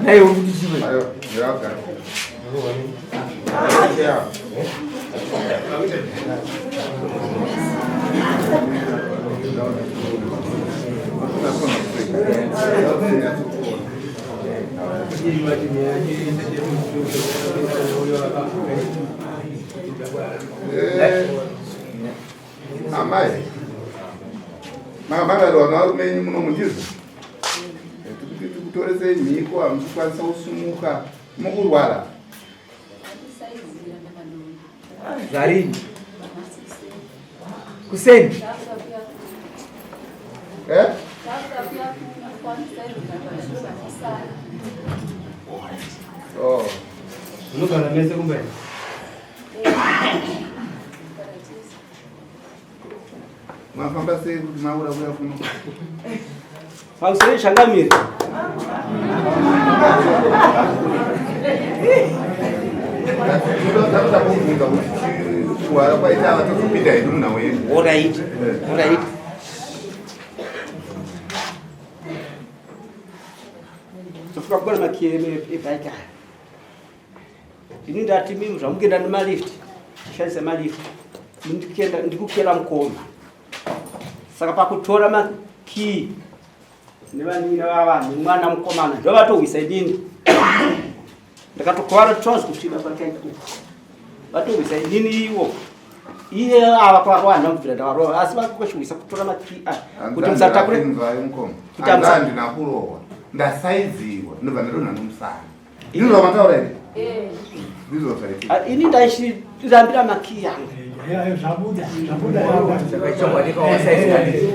Naye uri kuti chiwe. Ayo, ndakagara. Eh, amai makamangari vana varume enyu muno mundizo tikuti tikutoresei mhiko hamuchikwanisa kusumuka mukurwara Zvarini? Kuseni. Eh? Oh. Munogara mese kumba here? Mafamba sei kuti maura kuya kuno? Pamusoro changamire. Ndakuda kubvunza kuti kurwara kwaita ava tozopinda hedu munhau yedu. Alright. Alright. Tofika kubona makhiye ebhayi aya. Ini ndati mimi zvamukenda nemalift tishandise malift ndikukera mukoma saka pakutora makii nevanin'ina vava nemwana mukomana ndovatohwisa inini ndakatokuvara trouse kusviba kwakaita uku vatohwisa inini ivo iye ava kwawana kubvira ndavarova asi vakoshwisa kutora makii aya kuti musatakure kuti handina kurohwa ndasaidziwa ndobva ndadonha nomusana Ndizvo zvamataura here? Eh. Ndizvo zvaitika. Ah, ini ndaishirambira makiyi angu. Zvabuda, zvabuda. Chokwadi ka wasaizira nditi.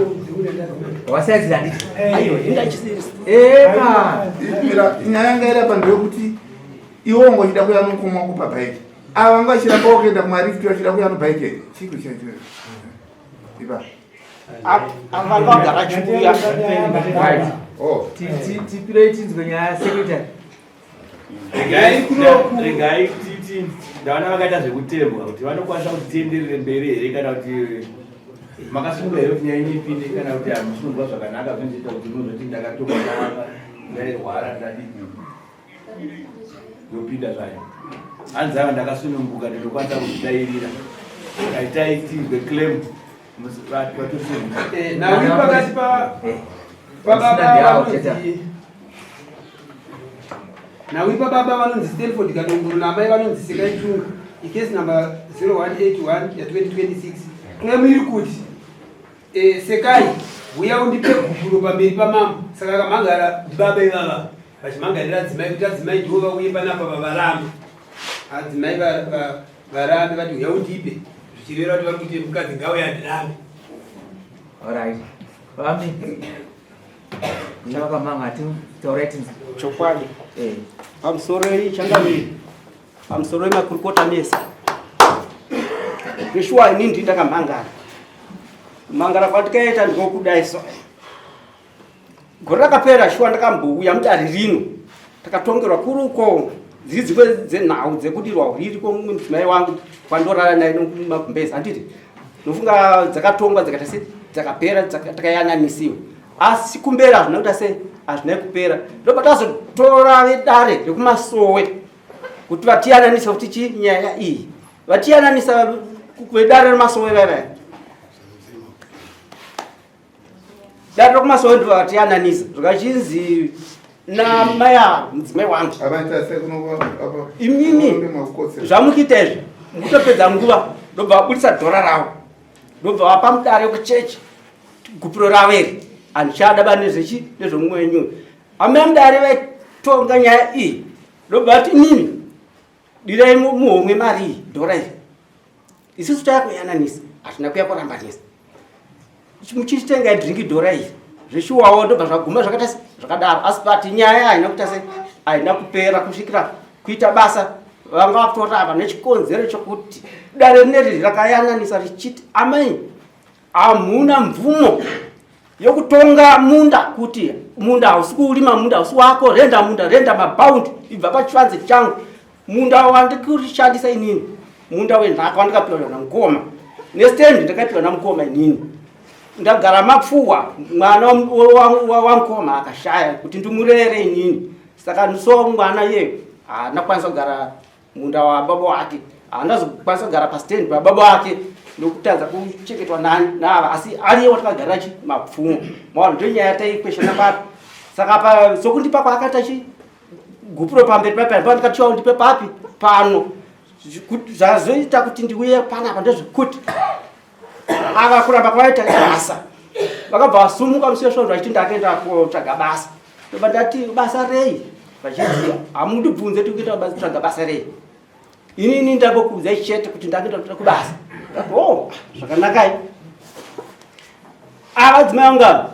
Wasaizira nditi. Aiwa, ini ndaisiri. Eka. Mira, nyaya yanga iri apa ndeyekuti iwe wanga uchida kuya nokoma kupa bhaiki. Ava vanga vachiramba kuenda kumarift vachida kuya nobhaiki. Chiko chacho. Ipa. Ava vagara chiuya. Right. Oh. Tipirei tinzwe nyaya secretary. Regai titi ndaona vakaita zvekutembwa kuti vanokwanisa kuti tienderere mberi here kana kuti makasunga here kuti nyaya yenyu ipinde kana kuti hamusunzwa zvakanaka zvinozoita kuti munozoti ndakatokwa ndairwara ndadii yopinda zvayo hanzi ava ndakasununguka ndinokwanisa kuzvidairira kaitai tinzwe claim eh, nawi pakati pababa vanonzi nawi pababa vanonzi stanford kadongoro naamai vanonzi sekai chunga icase number 0181 ya2026 claim iri kuti Eh, Sekai, huya undipe gupuro pamberi pamambo. Saka akamhangara ndibaba ivava vachimhangarira adzimai kuti adzimai ndivo vauye panapa vavarame. Adzimai varame vati huya undipe zvichireva kuti vari kuti mukadzi ngauye andirame. Alright. Vami. Chavakamhanga taurai tinzwe. Chokwadi. Eh. Pamusoro iyi changamire. Pamusoro wemakurukota mese. Zveshuwa ini ndini ndakamhangara. Kumhangara kwatikaita ndikokudai so. Gore rakapera shuwa ndakambouya mudare rino. Takatongerwa kuri uko dziri dzimwe dzenhau dzekudirwa huriri kwomumwe mudzimai wangu kwandorara naye nokumagumbezi handiti nofunga dzakatongwa dzakaita se dzakapera takayananisiwa asi kumberi hazvina kuita se hazvina kupera ndobva tazotora vedare rekumasowe kuti vatiyananisa kuti chii nyaya iyi vatiyananisa vedare remasowe vaya vaya dare rekumasowe ndo vatiyananisa zvikachinzi namai ava mudzimai wangu imimi zvamukuita izvi mukutopedza nguva ndobva vabudisa dhora ravo ndobva vapa mudare kuchechi gupuro ravo iri handichada ba nezvechi nezvomumwe wenyu amai mudare vaitonga nyaya iyi ndobva vati inini dirai muhomwe mari iyi dhora iri isusu taya kuyananisa hatina kuya kurambanisa muchitengai drinki dhora iyi zveshuwawo ndobva zvaguma zvakaita zvakadaro asi but nyaya haina kuita se haina kupera kusvikira kuita basa vanga vakutoramba nechikonzero chokuti dare rineri rakayananisa richiti amai Hamuna mvumo yokutonga munda kuti munda hausi kuurima, munda hausi wako, renda munda, renda mabaundi, ibva pachivanze changu. Munda wandikurishandisa inini, munda wenhaka wandikapiwa namukoma nestendi ndakapiwa namukoma inini. Ndagara mapfuwa mwana wamukoma akashaya kuti ndimurere inini. Saka so mwana iye haana kukwanisa kugara munda wababa wake, haana kukwanisa kugara pastand pababa wake nokutadza kuchengetwa nani naava, asi ariye watakagarira chi mapfumo. Maona, ndiyo nyaya yataikweshana papi. Saka pa sokundipa kwaakaita chi gupuro pamberi papi, ndikatiwa undipe papi pano. Zvazoita kuti ndiuye panapa ndezvekuti ava kuramba kwavaita basa, vakabva vasumuka musi wesvondo vachiti ndakaenda kotsvaga basa. Ndobva ndati basa rei? Vachiti hamundibvunze tikuita tsvaga basa rei, inini ndangokuudzai chete kuti ndakaenda kubasa. Ndati o zvakanakai. Ava dzimai vangu ava,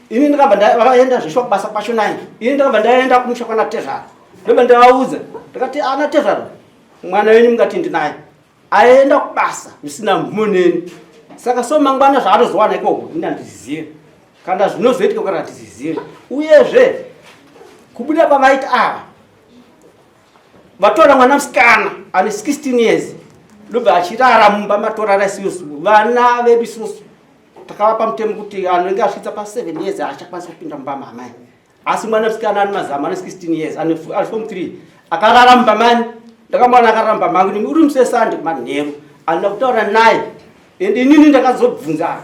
ini ndakabva vakaenda zveshuwa kubasa kwacho nai, ini ndakabva ndaenda kumusha kwana tezvara, ndobva ndavaudza ndakati ana tezvara, mwana wenyu mungati ndinaye aenda kubasa zvisina mvumo neni, saka so mangwana zvaatozowana ikoko ini handizizive kana zvinozoitika kana handizizive. Uyezve kubuda kwavaita ava, vatora mwana musikana ane 16 years, ndobva achirara mumba matorara isusu vana vedu. Isusu takavapa mutemo kuti anenge asvitsa pa7 years haachakwanisa kupinda mumba maamai, asi mwana musikana ane mazama ane 16 years, ane form 3, akarara mumba mani. Ndakamuona akarara mumba mangu uri musi weSande manheru, andina kutaura naye. And inini ndakazobvunza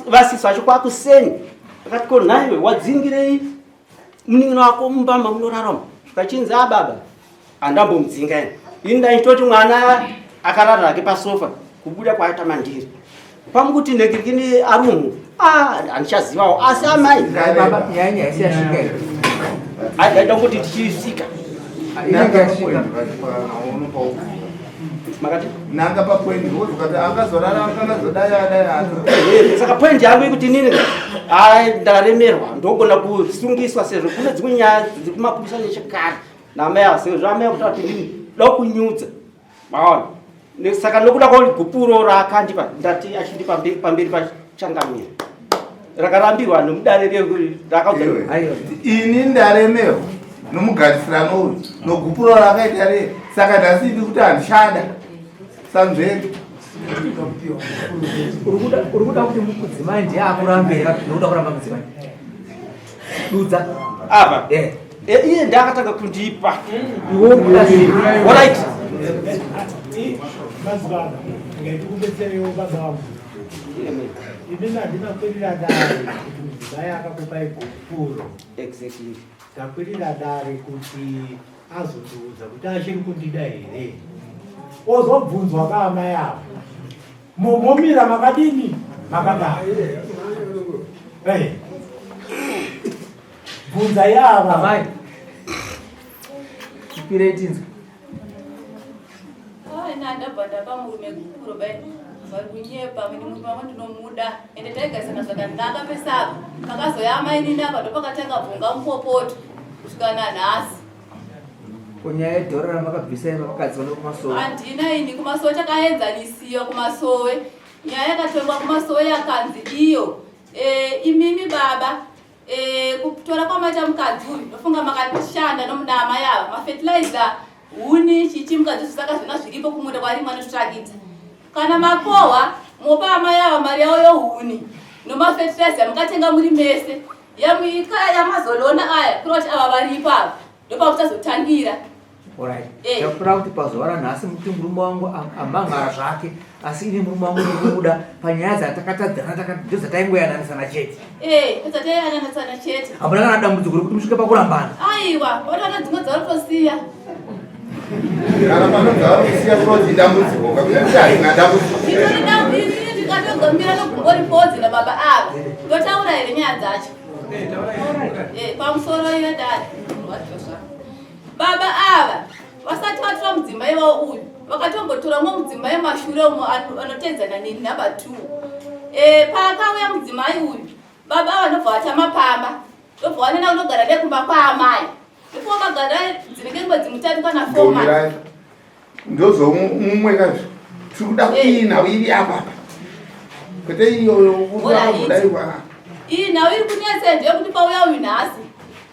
vasisi vacho kwakuseni, akati ko nhaiwe, wadzingirei munin'ina wako mumba mamunorarama? Zvikachinzi ababa handambomudzinga ini, ini ndaitoti mwana akarara hake pasofa. Kubuda kwaita mandiri pamukuti nhekirikini arumu handichazivawo, asi amai Baba, nyaya isi yasvika here? Ndaida kuti tichisvika. Inenge yasvika. Makati Nanga papoint, ukati angazorara angazodai adai. Saka point yangu ikuti inini ai ndaremerwa, ndogona kusungiswa sezvo kune dzimwe nyaya dziri kumapurisa nechekare namai ava, sezvo amai kutaura kuti ndini da kunyudza, maona. Saka nokuda kwegupuro raakandipa, ndati achindipa pamberi pachangamira rakarambirwa nomudare rakaudza. Aiwa. Ini ndaremerwa nomugarisirano uyu nogupuro rakaita rei, saka ndasidi kuti handichada sanzveri. Uri kuda kuti mudzimai ndiye akurambe here, nokuda kuramba mudzimai? Dudza. Apa Eh. Iye ndaakatanga kundipa. Iwe uri kuda sei? Alright. Mazivana, ngatikubetserewo baba vangu. Inini handina kwirira dare kuti mudzimai akakupai gupuro. Exactly. Ndakwirira dare kuti azotiudza kuti achiri kundida here. Ozobvunzwa kaamai avo, momomira makadini makadaro. Eh. Bvunzai ava. Amai, tipirei tinzwe. Ina ndabva ndapa murume gupuro bai, vari kunyepa. Mini murume wangu ndinomuda, ende taigarisana zvakanaka pesapa. Pakazoya amainini apa, ndopakatanga bvunga mupopoto kusvika nanhasi. Kunyaya yedhora ramakabvisa ima vakadzi vano kumasowe? Handina ini kumasowe, takaenzanisiwa kumasowe. Nyaya yakatongwa kumasowe yakanzi iyo imimi baba, kutora kwamaita mukadzi uyu, ndofunga makashanda nomuda amai ava mafertilizer, huni, chichi mukadzi uyu, saka zvona zviripo kumunda kwarimwa netsvakidza. Kana makohwa, mopa amai ava mari yavo yohuni nomafertilizer mukatenga muri mese. Yamuika yamazolona aya, kureva kuti ava varipo ava ndopamuchazotangira. Alright. Eh. Chakura kuti pazuva ranhasi muti murume wangu amangara zvake, asi ini murume wangu ndinomuda. Panyaya dzatakatadzana ndozataingoyananisana chete. Eh, dzataiyanananisana chete. Hamuna kana dambudziko rekuti musvike pakurambana? Aiwa, vatoona dzimwe dzavatosiya. Kana panobva kusiya kuroti dambudziko kakuti harina dambudziko. Itori dambudziko, ndikatogomira nogungoripodzi nababa ava, ndotaura here nyaya dzacho? Pamusoro iyo dare, baba ava vasati vatora mudzimai wavo uyu, vakatombotora mumwe mudzimai mashure umo anotedzana neni number 2. Paakauya mudzimai uyu, baba ava ndobva vatama pamba, ndobva wanena unogara nekumba kwaamai, ndipo vakagara dzinenge mwedzi 3 kana 4 months. Ndomirai. Ndozomumwe kazvo tiri kuda kuti nhau iri apa kwete iyoyo kudaiwa. Iyi nhau iri kunetsa ndeyekuti pauya uyu nhasi,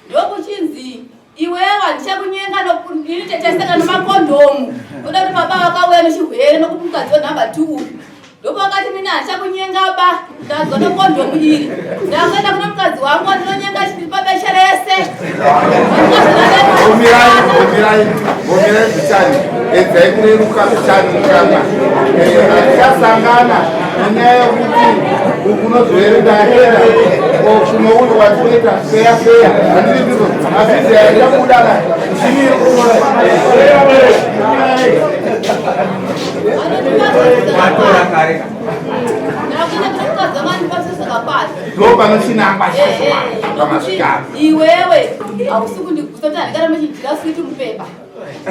ndokuchinzi iwewa ndichakunyenga ini teteseka nemakondomu, ndoda kuti baba vakauya nechirwere nokuti mukadzi wenhamba 2 uyu. Ndopakati mina handichakunyenga ba ndanzwa nekondomu iri ndakuenda kuna mukadzi wangu andinonyenga chiripa beshe rese. Vomirai, vomirai, vomirai zvichani, edzai kureruka zvichani mukanwa. Tichasangana nenyaya yekuti unozoerenga era kuno uyu watinoita feya feya handiri ndizvo hazvizi yaitabuda ka zvimiri ndopanochinangwa chacho iwewe hausi kundigusa kuti handikana mechidira switi mupepa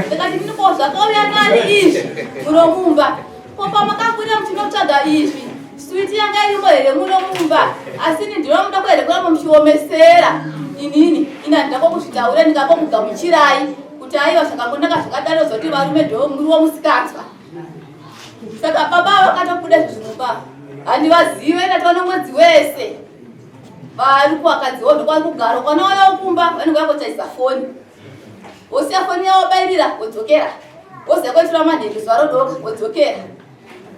ndikati ndini ko zvakauya nani izvi muno mumba ko pamakakwira muchinotsvaga izvi switi yanga irimo here muno mumba asi ini ndinomuda kuhere kuramba muchiomesera inini ini handina kokuzvitaura ndikakokugamuchirai kuti aiwa zvakangonaka zvakadaro zoti varume ndo muri womusikanzwa saka baba vakatobuda izvi mumba handivazive ndatoona mwedzi wese vari kuakadziwo ndokwaari kugara ukanouya kumba vanenge vakochaisa foni wosiya foni yavo bairira wodzokera woziya koitora manheru zuva rodoka wodzokera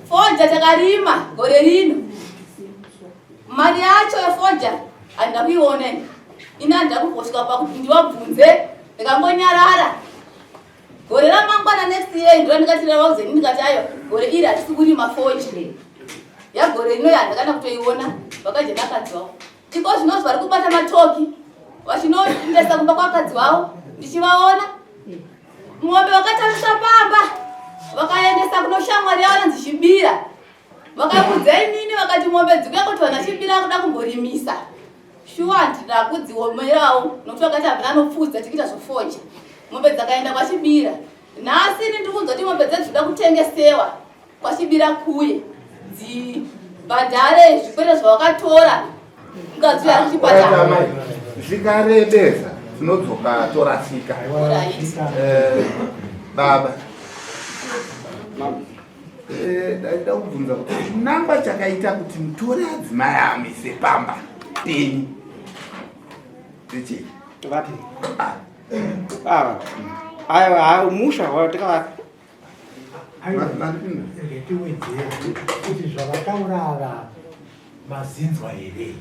fodya takarima gore rino mari yacho yefodya handina kuiona ini ini handina kumbosvika pakuti ndivabvunze ndikangonyarara gore ramangwana next year ndiro ndikati ravaudze ini ndikati ayo gore iri hatisi kurima fodya yagore rino yandakana kutoiona vakadya nakadzi vavo iko zvinonzi vari kubata matoki vachinoendesa kumba kwakadzi vavo ndichivaona mombe vakatarisa pamba vakaendesa kunoshamwari yavo anonzi chibira Vakaudza inini vakati mombe dzikuya kuti vana chibira kuda kumborimisa. Shuwa ndida kudziomerawo nokuti vakati havana anopfuudza tikiita zvofoja. Mombe dzakaenda kwachibira. Nhasi ini ndiri kunzwa kuti mombe dzedu dzinoda kutengesewa kwachibira kuye dzibhadhare zvikwereti zvavakatora mukadzi uyo ari kuchipatara. Zvikarebesa tinodzoka torasika. Eh, baba. Eh, ndaida kubvunza kuti chinangwa chakaita kuti mutore adzimai amise pamba penyu ndechei vapi ah. ava aiwa musha watakavaka tiwedzere kuti zvavataura ava mazinzwa here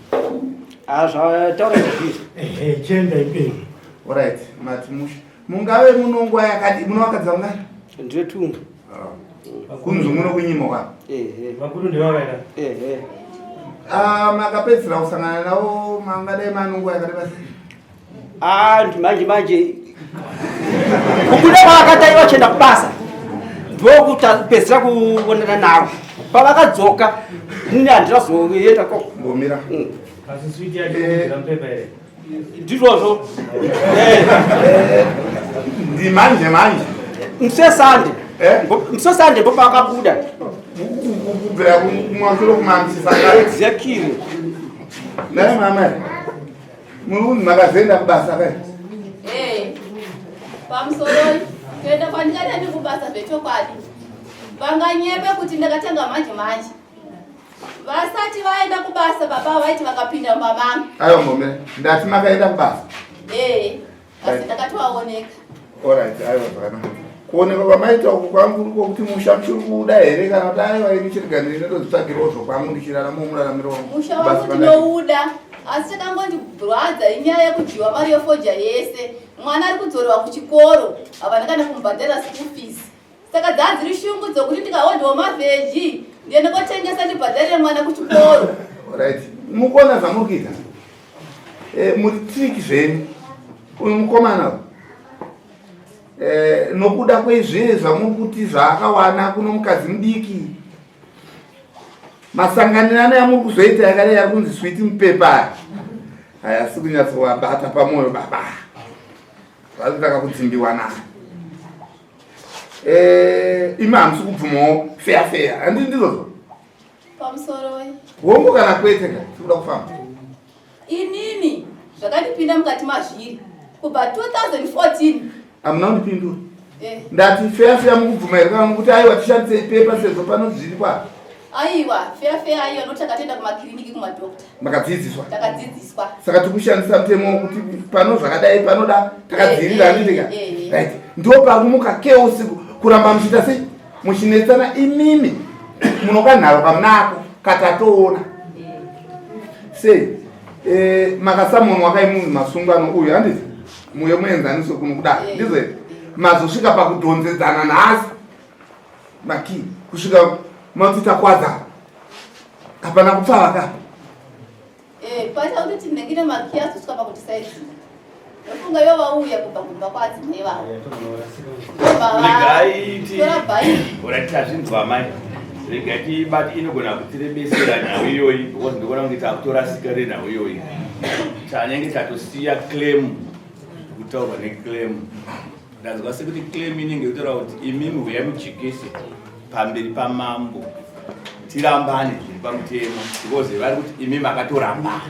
ah, zvataura izvi ehe chienda iperi orit mati musha mungave muno nguva yakadi muno vakadzi vangani ndine tunga ah. kunzi muno kunyimo ka vakuru ndevavaira ah, makapedzisira kusangana navo mangadai mano nguva yakadi basi ah, manje manje kubuda kwavakatai vachienda kubasa ndokupedzisira kuonana navo pavakadzoka ini handirazoenda koko mbomira mm. asi switi yacho eh. here ndizvozvo ndimanje manje msesande eh? msesande ndopakabuda kubvira kumashure kumamisisanga exactly naye mama muri makazoenda kubasa kai eh, pamusoroi kuenda kwandikaita ndikubasa zvechokwadi vanganyepe kuti ndakatanga manje manje Vasati vaenda kubasa baba vaiti vakapinda mumba mangu. Ayo mome, ndati makaenda kubasa. Eh, asi ndakatovaoneka. Alright, ayo zvakanaka. Kuonekwa kwamaita uku kwangu kuri kwokuti musha muchiri kuuda here kana kuti aiwa ini chirega ndinotozvitsvagirawo zvokwangu ndichirarama muraramiro wangu. Musha wangu ndinouda asi chakangondirwadza inyaya yekudyiwa mari yefoja yese. Mwana ari kudzorerwa kuchikoro havana kana kumubhadharira school fees. Saka dzaa dziri shungu dzokuti ndikahodhawo mavheji ndiende kotengesa ndibhadharire mwana kuchikoro. Right. Mukuona zvamuri kuita? Eh, muri trick zvenyu. Uyu mukomana uyu. Eh, nokuda kwezve zvamuri kuti zvaakawana kuno mukadzi mudiki. Masanganirano yamuri kuzoita yakadai yari kunzi sweet mupepa. Hayasi kunyatsovabata pamwoyo baba. Vari kutanga kudzimbiwa nayo. Eh, imi hamusi kubvumawo feya feya handii ndizvozvo pamusoroi hongu kana kwete ka tikuda kufamba inini zvakandipinda mukati mazviri kubva 2014 hamuna kundipindura eh. ndati feya feya mukubvuma here kana mukuti aiwa tishandisei pepa sezvo pano zviri kwa Aiwa, feya feya aiwa nokuti takatoenda kumakiriniki kumadokta. Makadzidziswa? Takadzidziswa. Saka tikushandisa mutemo wekuti pano zvakadai panoda takadzivirira eh, handiti ka? Eh, eh. Right. Ndipo pakumuka chaos kuramba muchiita sei? Muchinetsana imimi. Munokanharo kamunako katatoona. Sei? Eh, makasamonwa kai munhu masungano uyu handiti? Muye muenzaniso kuno kudai. Ndizvo here? Mazosvika pakudhonzedzana nhasi. Maki kusvika matuta kwadza. Hapana kupfava ka. Eh, paita kuti tinenge nemakiyi azosvika pakuti saizi. Ndofunga ivo vauya kubva kumba kwaadzimai vavo. Regai ti Tora bhaibheri. Ora tazvinzwa mai. Regai tibati inogona kutirebesera nhau iyoyi because ndikuona kunge takutorasika renhau iyoyi. Tanenge tatosiya claim kutaurwa neclaim. Ndanzwa sekuti claim inenge yotaura kuti imimi huyai mujekese pamberi pamambo tirambane zviri pamutemo because vari kuti imi makatorambana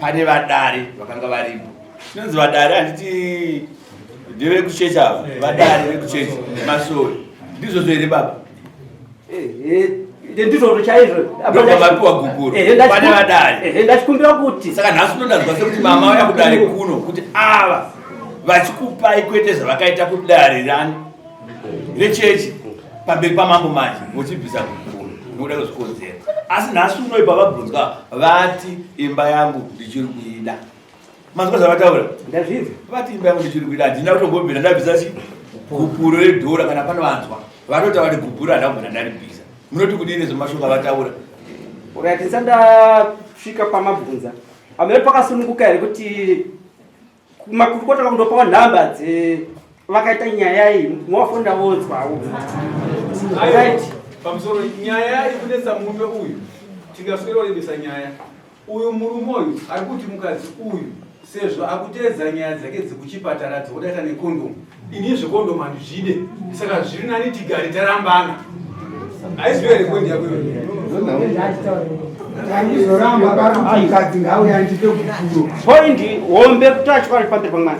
pane vadare vakanga varipo tinonzi vadare handiti ndevekuchechi ava vadare vekuchechi nemasowe ndizvozvo here baba ndizvozvo chaizvo ndobva vapiwa gupuro pane vadare ndachikumbira kuti saka nhasi unondanzwa sekuti mama vauya kudare kuno kuti ava vachikupai kwete zvavakaita kudare rani rechechi pamberi pamambo manje vochibvisa gupuro nokuda kwezvikonzero asi nhasi unoi pavabvunzwa vati imba yangu ndichiri kuida manzwa zvavataura ndazvinzwa vati imba yangu ndichiri kuida handina kutombobvira ndabvisa chi gupuro redhora kana pano vanzwa vatotaura kuti gupuro handina kubvira ndaribvisa munoti kudii nezvemashoko avataura Alright, ndisati ndasvika pamabvunza amene pakasununguka here kuti makurukota vakundopawo nhamba dze vakaita nyaya iyi movafonda vonzwawo right pamusoro nyaya ikunetsa murume uyu tingaswera kurebesa nyaya uyu murume uyu ari kuti mukadzi uyu sezvo akuteedza nyaya dzake dzekuchipatara dzekudaita nekondomu ini zvekondomu handizvide saka zviri nani tigare tarambana haiziva here poindi yako Andizoramba pari kuti mukadzi ngauye andipe gupuro. Point hombe kutachwa pamberi pamwana.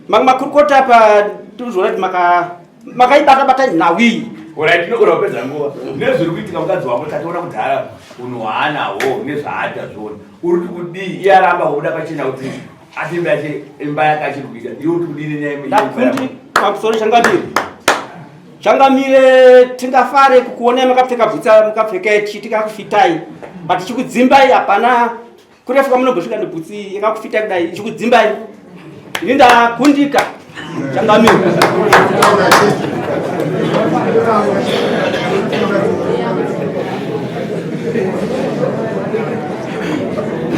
Makurukota apa tirizoona kuti maka makaibata bata nhau iyi. Alright, tinogona kupedza nguva nezviri kuitika mukadzi wako tatoona kudhara unhu hwaanahwo nezvaada zviona uri kuti kudii iye aramba kubuda pachena kuti asi imba yache imba yake achiri kuita iwe uri kudii nenyaya yemba yako? Ndakundi pamusoro changamire. Changamire tingafare kukuonai makapfeka bvutsa mukapfeka ichi tikakufitai but chikudzimbai hapana kurefu kwamunombosvika nebhutsi yakakufitai kudai ichikudzimbai ini ndakundika changamire.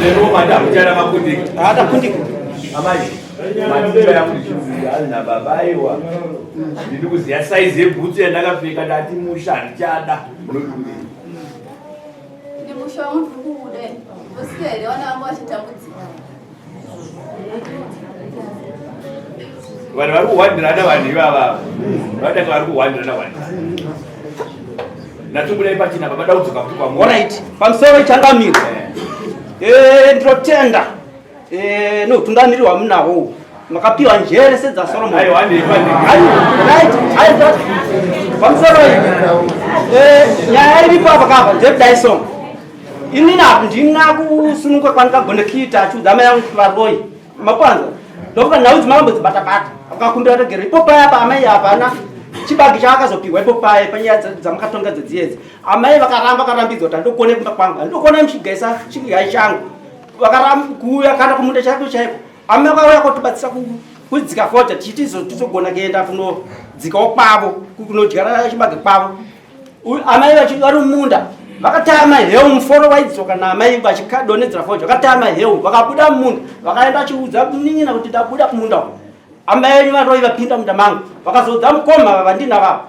Lero mati hamuchada makundika. Hatakundika. Amai, matimba yangu ndichiziva hanzi nababa aiwa. Ndiri kuziva saizi yebhutsu yandakapfeka ndati musha handichada. Ndi musha wangu ndiri kuuda ini. Ndosiya here vana vangu vachitambudzika. Vanhu vari kuhwandirana vanhu ivava. Vatanga vari kuhwandirana vanhu. Natungudai pachina baba dakudzoka futi kwamuri. Alright, pamusoro changamire. Eh, ndinotenda eh, neutungamiri hwamunahwo uhu. Makapiwa njere sedzaSolomon. Aiwa, handei, handei. Right, aiwa. Pamusoro eh, nyaya iripo apa kapa ndeyekudai song. Inini handina kusununguka kwandikagone kuita achiudza amai angu kuti varoyi. Makwanza ndokuva nhau dzimakambodzibata bata akakumbira regero ipo paya pa amai hapana chibage chaakazopihwa ipo paya panyaya dzamakatonga dzedziyedzi amai vakaramba vakarambidzwa kuti handikuone kumba kwangu handikuone muchigaisa chigai changu vakaramba kuuya kana kumunda chaiko chaiko amai vakauya kotibatsira kudzika fodya tichiti tizogona kuenda kunodzikawo kwavo kunodyara chibage kwavo Amai vari mumunda vakataya maheu muforo waidzoka naamai vachidonhedzera fodya vakataya maheu vakabuda mumunda vakaenda vachiudza munin'ina kuti ndabuda kumunda uku amai venyu varoi vapinda munda mangu vakazoudza mukoma vandina vavo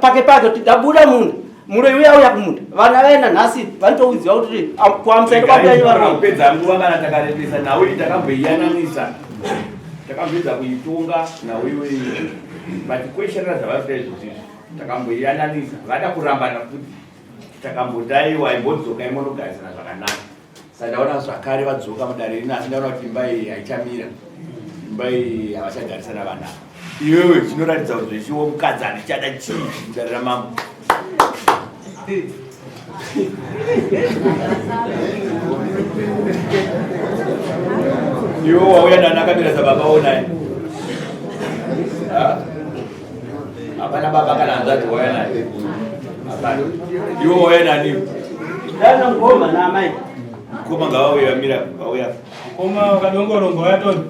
pake pake kuti ndabuda munda muroi uya uya kumunda vana vaenda nhasi vanotoudziwa kuti kuamusaenda kwabuya venyu varoi kupedza nguva kana takarebesa nhau iyi takamboiyananisa takamboedza kuitonga nhau iyoyi but kweshanira zvavari kuita izvozvo izvi Takamboiyananisa vada kurambana futi takambodaiwa imbodzoka imonogarisana zvakanaka saka ndaona zvakare vadzoka mudare rino asi ndaona kuti imba iyi haichamira imba iyi havachagarisana vana iwewe chinoratidza kuti zvechiwo mukadzi handichada chii mudare ramambo iwe wauya nani akamira sababa wonaye hapana baba kana hanzvadzi wauya naye. Iwo wauya nani? Ndana ngoma naamai. Mukoma ngavauye vamira vauya. Mukoma wakadongorongo yatoni.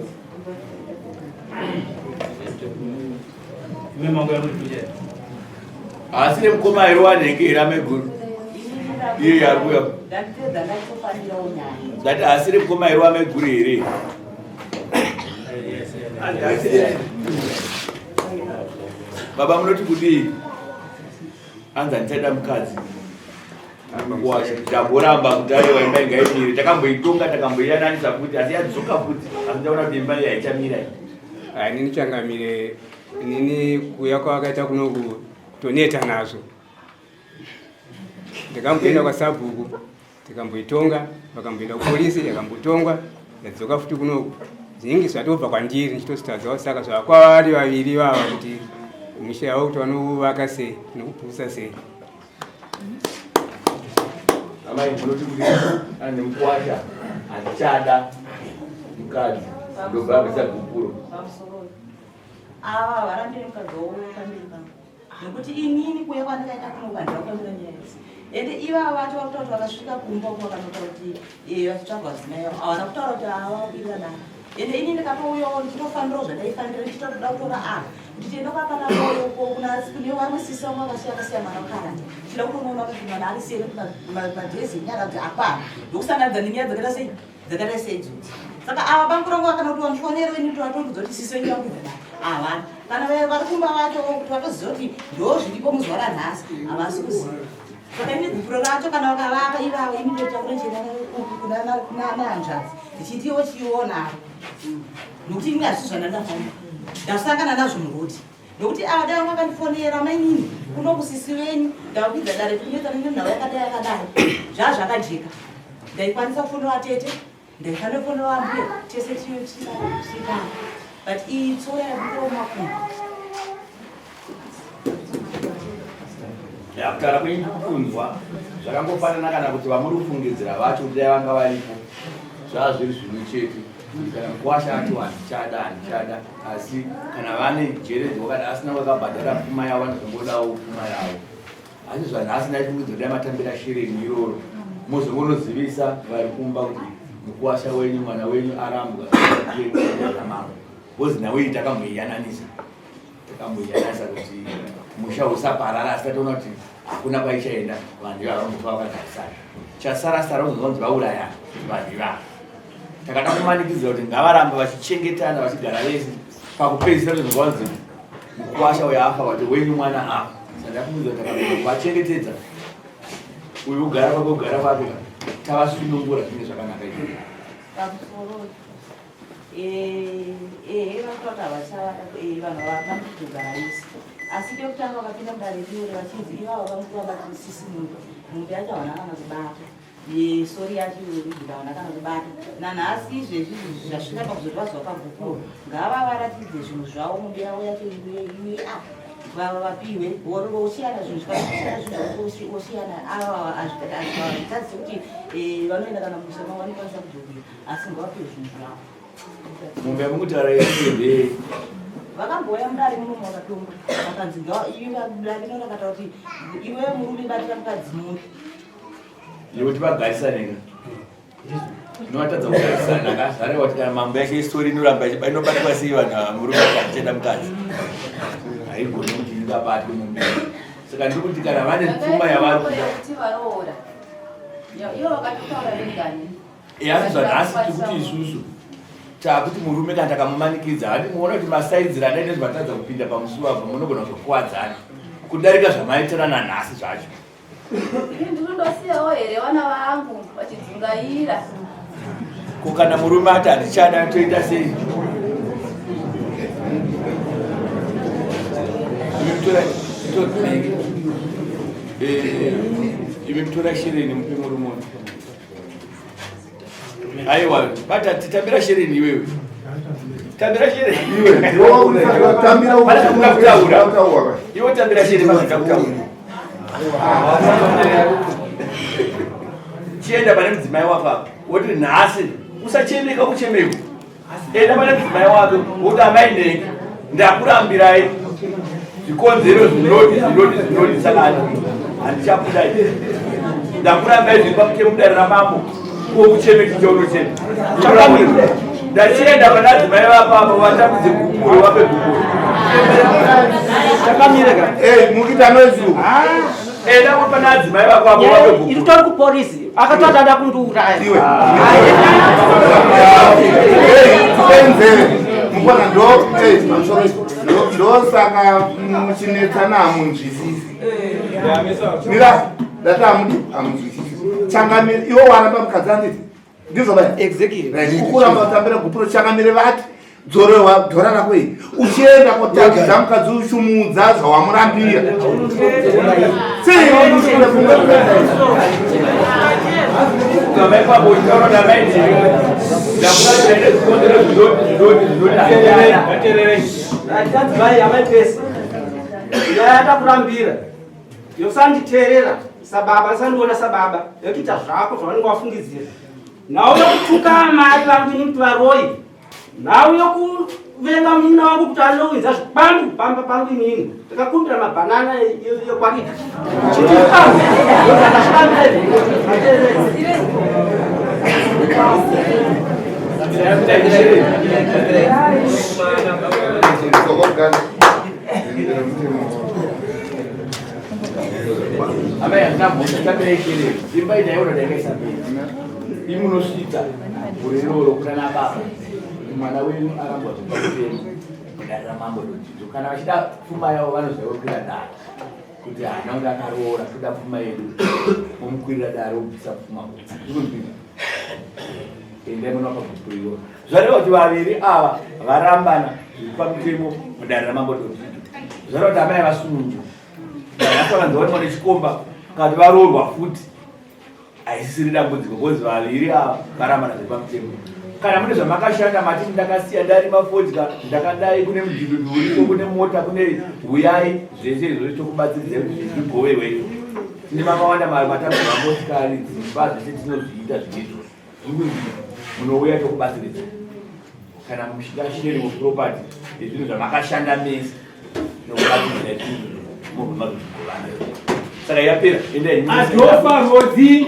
Ime mango ya muri Asi nemukoma here wanhenge here amaiguru? Iye ari kuuya. Ndati asi nemukoma here wamaiguru here? Baba munoti kudii? Anzi handichada mukadzi. Ndamboramba kuti aiwa imba ingaimire. Takamboitonga takamboiyananisa futi asi yadzoka futi. Asi ndaona kuti imba iyi haichamira iyi. Ah, inini changamire inini kuuya kwavakaita kunoku toneta nazvo ndakamboenda kwasabhuku tikamboitonga vakamboenda kupolisi yakambotongwa yadzoka futi kunoku zvinenge zvatobva kwandiri ndichitositadzawo saka zvakwavari vaviri vava kuti misha yavo kuti vanovaka sei nokupurisa sei Amai munoti kuti ane mukwasha handichada mukadzi ndobva abvisa gupuro. Ava varambire mukadzi wavo pamberi pangu nekuti inini kuuya kwandakaita kuno vanhu vakwambira nyaya idzi ende ivava vacho vakutaura kuti vakasvika kumba uko vakanotaura kuti eh, vachitsvaga vadzimai vavo havana kutaura kuti ava vakwirira dare ende ini ndikatouyawo ndichitofanirawo zvandaifanira ndichitoda kutora ava kuti tienda kwapana moyo uko kuna kune vamwe sisi vamwe vakasiya vakasiya mwana kukaranda tichida kutonoona kuti mwana ari sei madhezi enyara kuti akwana ndokusanganidza nenyaya dzakaita sei dzakaita seidzodzo saka ava bambo rangu vakana kuti vandifonere ini kuti vatondudza kuti sisi venyu vakuita dai havana kana vari kumba vacho kuti vatoziva kuti ndo zviripo muzuva ranhasi havasi kuziva saka ini gupuro racho kana vakavapa ivavo ini ndotakura ndichienda kunahanzvadzi ndichiti iwo chiona nokuti ini hazvisi zvandandafanira ndasangana nazvo murodi nokuti ava dai vanga vakandifonera mainini kuno kusisi venyu ndakwidza dare kunetsa nenhau yakadai yakadai zvaa zvakajeka ndaikwanisa kufonera vatete ndaifanira kufonera vambuya tese tisikana but iyi tsoro yabikira mumakumbo Kutaura kwenyu kunzwa zvakangofanana kana kuti vamuri kufungidzira vacho kuti dai vanga varipo zvava zviri zvimwe chete kana mukwasha ati handichada handichada asi kana vane jeredzi wakati asina vakabhadhara pfuma yavo vanozongodawo pfuma yavo asi zvanhasi ndaifungidzira dai matambira shereni iroro mozongonozivisa vari kumba kuti mukwasha wenyu mwana wenyu arambwa mambo bcoz nawe iyi takamboiyananisa takamboiyananisa kuti musha usaparara asi tatoona kuti hakuna kwaichaenda vanhu ivava vambofa vakagarisana chasara sara uzonzwa vaurayana vanhu ivava takada kumanikidzira kuti ngavarambe vachichengetana vachigara vese pakupedzisira tozonzwa vanzi mukwasha uyo afa vati wenyu mwana afa saka ndafungidzira kuti takagona kuvachengetedza uyu ugara kwake ugara kwake tavasunungura zvinenge zvakanaka izvozvo pamusoro ehe vakutaura havachavada vanhu havana kugara vese asi pekutanga vakapinda mudare riore vachinzi ivavo vamukuru vabati sisi mombe mombe yacho havana kana kubata yesori yacho iyoridhira havana kana kubata nanhasi izvezvi izvi zvasvika pakuzoti vazova pagupuro ngavavaratidze zvinhu zvavo mombe yavo yacho iwe a vapiwe vosiyana zvinhu zvikasiyana zvinhu vosiyana ava hazvitadzi kuti vanoenda kana mumusha mavo vanokwanisa kudzokera asi ngavapiwe zvinhu zvavo mombe yamukutaura yese vakambouya mudare muno mavakatonga vakanzi dare rino rakataura kuti iwe murume batira mukadzi mombe yekuti vagarisane ka inovatadza kugarisana ka zvareva kuti kana mambo yacho istori inoramba inobatwa sei vanhu ava murume akachenda mukadzi haigoni kuti ingabatwe mombe saka ndiri kuti kana vane pfuma yavari kuda kuti varoora ivo vakatotaura vegani asi zvanhasi tikuti isusu takuti murume kana takamumanikidza handi muona kuti masaidzira adaita zvatadza kupinda pamusuwo apo munogona kuzokuwadzana kudarika zvamaitora nanhasi zvacho Ini ndinondosiyawo here vana vangu vachidzungaira ko kana murume ati handichada toita sei imi mutora shereni mupe murume uyu aiwa bata titambira shereni iwewe tambira shereni iwe iwe tambira shereni mazvida kutaura chienda pane mudzimai wako apa woti nhasi usachemeka kuchemeko enda pane mudzimai wako woti amai ndenge ndakurambirai zvikonzero zvinoti zvinoti zvinoti saka Handichabuda ini. Ndakuramba izvi pamutemo mudare ramambo. Ko ucheme chichaunochema. Chakamira. Ndachienda pana adzimai vapapa vatambudze gupuro vape gupuro. Chakamira ka. Eh, mukuita noise uku. Enda pana adzimai vako apo vape gupuro. Iri tori kuporisi. Akatoti ada kundiuraya. Iwe. Hey, nzeve. Mukona ndo eh pamusoro ndosaka muchinetsana hamunzwisisi. Mira, ndati hamuti hamunzwisisi. Changamire iwe waramba mukadzi anditi. Ndizvo baya. Exactly. Right. Ukuramba kutambira gupuro changamire vati dzorewa dhora rako iri uchienda kotambidza mukadzi uchimudza zvawamurambira. Sei wamushura pfungwa Kugama ipapo uchitaura namai ndiri. Ndakurambira nezvikonzero zvinoti zvinoti zvinoti handina. Adzimai amai pese. Nyaya yatakurambira. Yosanditeerera sababa, usandiona sababa. Yokuita zvako zvavanenge wafungidzira. Nhau yokutuka amai vangu ini kuti varoyi. Nhau yokuvenga munin'ina wangu kuti anowinza zvikwambu pamba pangu inini. Ndakakumbira mabhanana yekwarita. Chitikwambu. Ndakazvirambira izvi. Amai handina mhosva tambira ishereni. Imba ndaiona ndakaisa mberi. Imi munosvika gore iroro kuna nababa kuti mwana wenyu arambwa zvepamutemo mudare ramambo Dotito. Kana vachida pfuma yavo vanoziva kukwira dare kuti haana kunge akaroora toda pfuma yedu momukwirira dare wobvisa pfuma. Zvikunzwika? Endai munopa gupuro iroro. Zvareva kuti vaviri ava varambana zviri pamutemo mudare ramambo Dotito. Zvareva kuti amai vasunungurwa. Nhasi vakanzi vaonekwa nechikomba kana kuti varoorwa futi haisisiri dambudziko because vaviri ava varambana zviri pamutemo. Kana mune zvamakashanda matiti ndakasiya ndarima fodya ndakadai kune mudhudhudhu uriko kune mota kune huyai zvese izvozvo tokubatsiridzai kuti zvigovewe. Tine makawanda matambudziko motikari dzimba zvese tinozviita zvinhu izvozvo. Munouya tokubatsiridza. Kana muchida sharing of property yezvinhu zvamakashanda mese nokubatsiridza izvozvo mobva mazozvigovana. Saka yapera endai. Adhofa Rodzi.